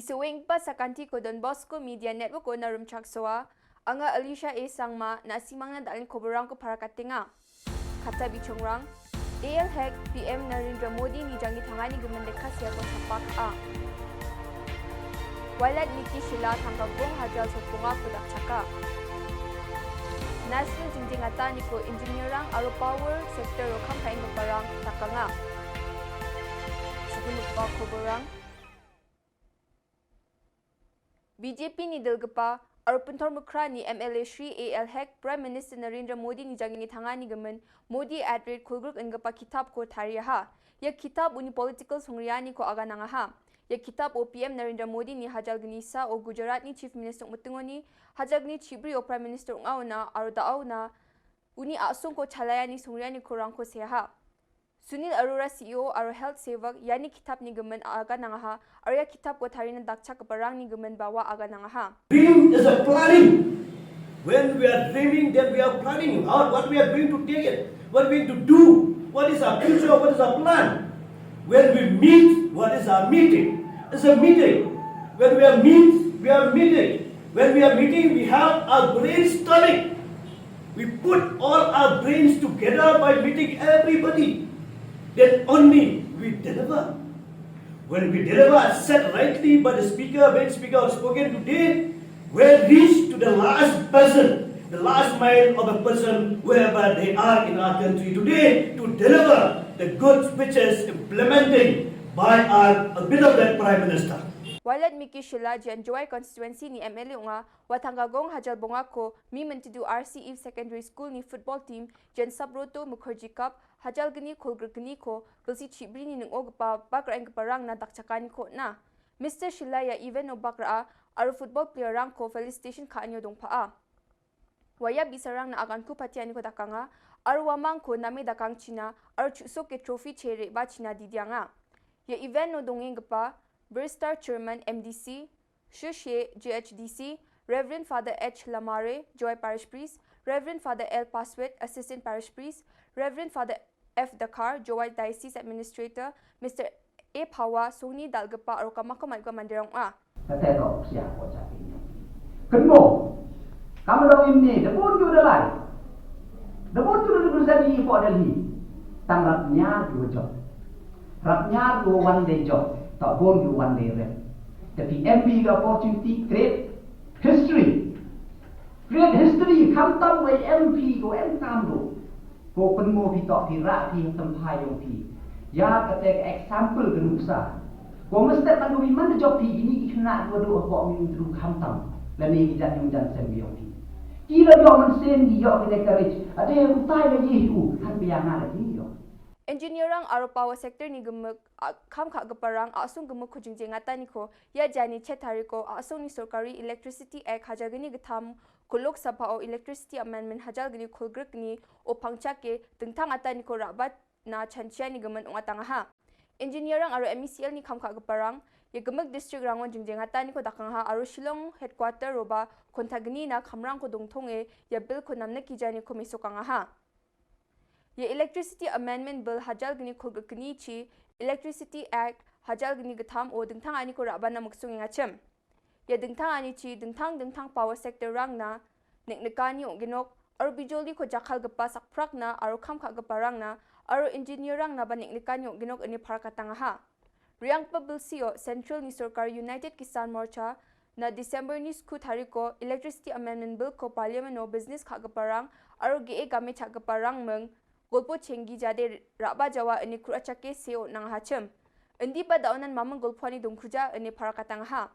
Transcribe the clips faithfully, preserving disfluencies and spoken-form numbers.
Iseweng ba sa kanti ko Don Bosco Media Network ko na Rumchak Soa, anga Alicia A Sangma, na simang na dalin koborang ko para katenga. Kata bichongrang, A L Hek, P M Narendra Modi ni janggi thangani gemen deka sia ko sapak a. Wailat Niki Shila thangka gong hajal sopung a kudak chaka. National jingjing ata ni ko engineering aro power sector ro kham kain barang takanga. Sugin pa koborang. B J P ni dal gapa, aro pynthor mukra ni M L A Shri A L Hek, Prime Minister Narendra Modi ni janggi thangani gemen, Modi at rate kulgruk en gapa kitab ko tariaha. Ya kitab uni political songriani ko aga nangaha. Ya kitab o P M Narendra Modi ni hajal gnisa o Gujarat ni Chief Minister mutungoni, hajal gni chibri o Prime Minister ungauna, aro dauna, uni asung ko chalaya ni songriani ko rang ko seha. Sunil Arora C E O aro Health Sevak yani kitab ni gemen aga nangaha, aro ya kitab ko tari na dakchak barang ni gemen bawa aga nangaha. Dream is a planning. When we are dreaming, then we are planning out what we are going to take it, what we are going to do, what is our future, what is our plan. When we meet, what is our meeting? It's a meeting. When we are meet, we are meeting. When we are meeting, we have our brainstorming. We put all our brains together by meeting everybody. Then only we deliver. When we deliver, as said rightly by the speaker, when speaker has spoken today, we reach to the last person, the last mile of a person, wherever they are in our country today, to deliver the goods which is implementing by our beloved Prime Minister. Wailat Miki Shila jan Jowai constituency ni M L A unga, Wathangagong hajal bonga ko, mi Mentedu R C Eve Secondary School ni football team, jen Sabroto Mukherjee Cup, hajal gni kolgruk gni ko, bilsi chibri ni nung o gapa, bakrang gapa rang na dakchakani ko na. Mister Shilaya event no bakra, aru football player rang ko felicitation ka anyo dong pa a. Waya bisarang na agan ku patiani ko dakanga, aru wamang ko name dakang China, aru chusok ke trophy chere ba China didianga. Ya event no dongeng gapa, Barrister Chairman M D C, Shushe J H D C, Reverend Father H Lamare, Jowai Parish Priest, Reverend Father L Paswet, Assistant Parish Priest, Reverend Father F Dakar, Jowai Diocese Administrator, Mister A Phawa, Songni Dalgapa, Aroka Makomat Gwa Mandirong A. Kata to sia ko cha pi. Kenmo. Kam dong im ni, da bun ju da lai. Da bun ju da bun sa ni po da li. Tang rap nya ju jok. Rap nya ju one day jok. To bun ju one day rep. Tapi M P ga opportunity create history. Create history, khamtam wei M P ko em kam do. Ko pynmo phi tok phi rak phi ha tymphai yong phi. Ya kata ka example ka nuksa. Ko mesti kan ko man jop phi ini ki kena dua dua ko mi tru khamtam. Lani ki jan yong jan sem yong phi. Ki la yo man sem ki yo ki ne courage. Ada yang utai la ye u kan pia na la ki yo. Engineering aro power sector ni gemuk, a, kham kha geparang, asung gemuk ko jingjeng ata ni ko, ya jani chetari ko, asung ni sorkari Electricity Act hajar gini getham, ko Lok Sabha o Electricity Amendment hajar gini kolgruk ni, o pangchak ke, dengtang ata ni ko rabat na chanchia ni gemen ong atang ha. Engineering aro M E C L ni kham kha geparang, ya gemuk district rangon jingjeng ata ni ko dakang ha, aro Shillong headquarter roba, konta gini na khamrang ko dongthong e, ya bill ko namne ki jani ko mesokang ha. Ye Electricity Amendment Bill hajar gini khulgkni chi, Electricity Act hajar gini gtham o dengthang ani ko raban na muksung ing achim. Ye dengthang ani chi dengthang dengthang power sector rang na, neknekani o ginok, aro bijoli ko jakhal gpa sakprak na, aro khamkha gpa rang na, aro engineer rang na ba neknekani o ginok ini pharakatang ha. Riang pa bilsi o Central ni sorkar United Kisan Morcha na December ni skut hari ko Electricity Amendment Bill ko Parliament o business kha gpa rang aro ge e game cha gpa rang meng golpo chenggi jade raba jawa ini kura chake se o nang hachim. Indi ba daonan mamang golpo ani dongkhuja ini pharakatang ha.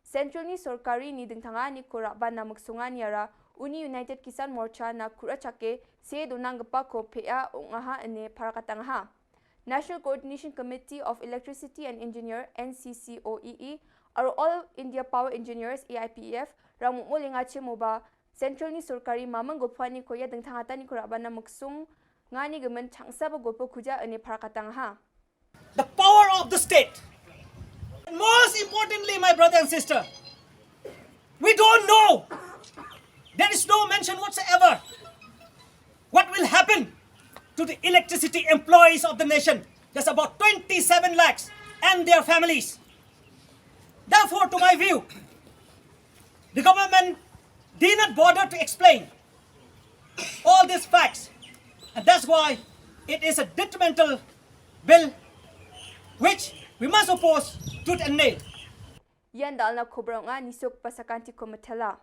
Central ni sorkari ni dengthanga ni ko raba na muksunga ni ara uni United Kisan Morcha na kura chake se donang gpa ko pea o ngaha ini pharakatang ha. National Coordination Committee of Electricity and Engineer, N C C O E E, aro All India Power Engineers, A I P E F, rang mukmo lenga che moba, Central ni sorkari mamang gopwani ko ya dengthang ata ni ko raba na muksung ngani gemen changsa ba gopo kuja ene pharakatang ha. The power of the state. And most importantly, my brother and sister, we don't know. There is no mention whatsoever. What will happen to the electricity employees of the nation? There's about twenty-seven lakhs and their families. Therefore, to my view, the government did not bother to explain all these facts, and that's why it is a detrimental bill which we must oppose tooth and nail. Yan dal na khubra nga nisuk pasakanti ko matela.